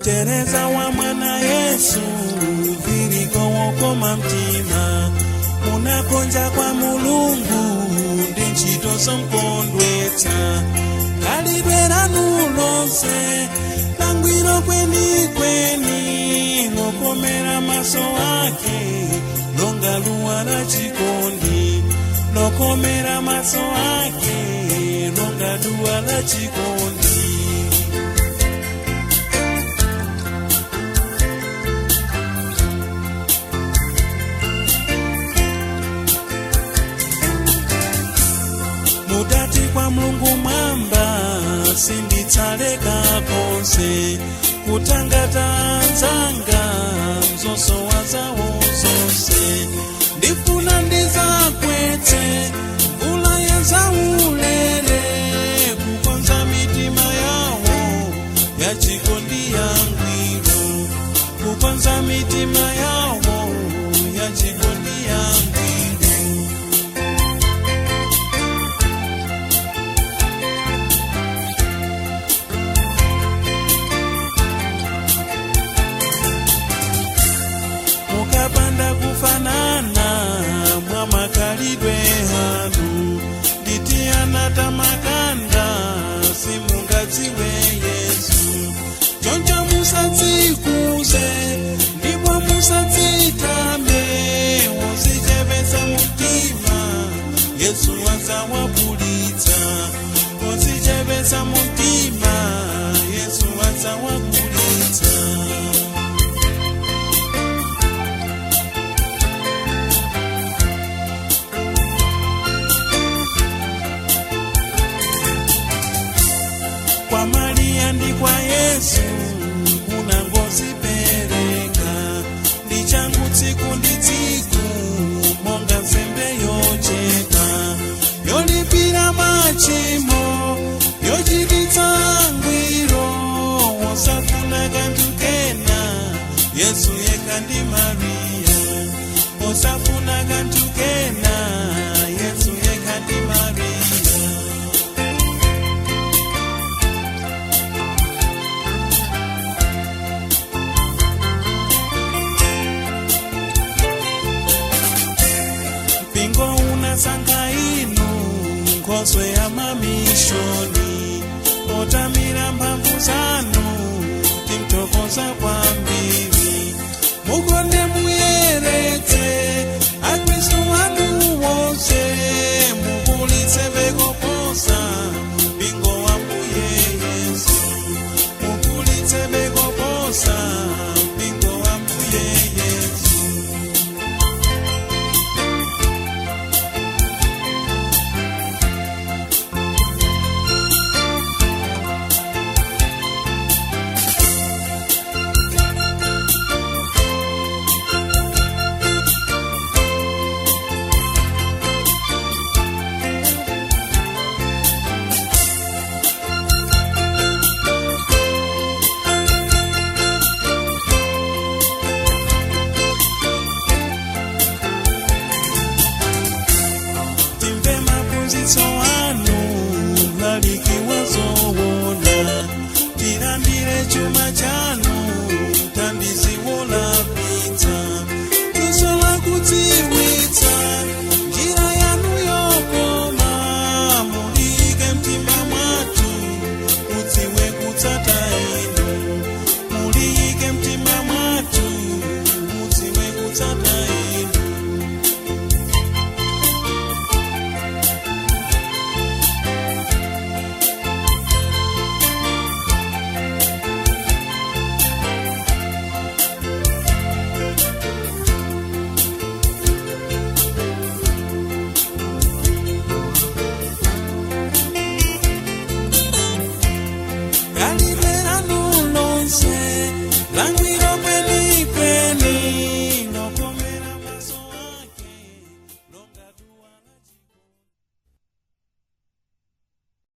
Tereza wa mwana Yesu, virigo wokoma mtima, unakonja kwa Mulungu ndi ntchito zomkondwetsa. Khalidwe lanu lonse langwiro kwenikweni, lokomera maso ake longa luwa la chikondi, lokomera maso ake longa duwa la chikondi. Mudati kwa Mulungu mwamba, sinditsaleka konse kutangata anzanga mzosowa zawo zonse. Ndifuna ndizakwetse mvula ya zaulere, kukonza mitima yawo ya chikondi yangwiro, kukonza mitima yawo ya chikondi yangwiro. Mukapanda kufanana mwamakalidwe hanu, nditiyana tamakanda simungadziwe Yesu. Choncho musadzikuze ndipo musadzitame, wozichepetsa mtima Yesu adzawapulitsa, wozichepetsa mtima Yesu adzawapulitsa. Kwa Maria ndi kwa Yesu munangozipereka, ndi changu tsiku ndi tsiku monga nsembe yochepa, yolipira machimo, yochititsa ngwiro, wosafuna kanthu kena Yesu yekha ndi Mariya, osafuna kanthu kena Yesu yekha ndi Mariya. Mpingo unasankha inu nkhoswe ya mamishoni, potamira mphamvu zanu timthokoza kwambiri. Mukonde muyeretse akhristu anu wonse, mukulitse bekoposa mpingo wa Mbuye Yesu, mukulitse bekoposa mpingo wa Mbuye Yesu. Timve maphunzitso anu, mlaliki wazowona, tilandire chuma chanu.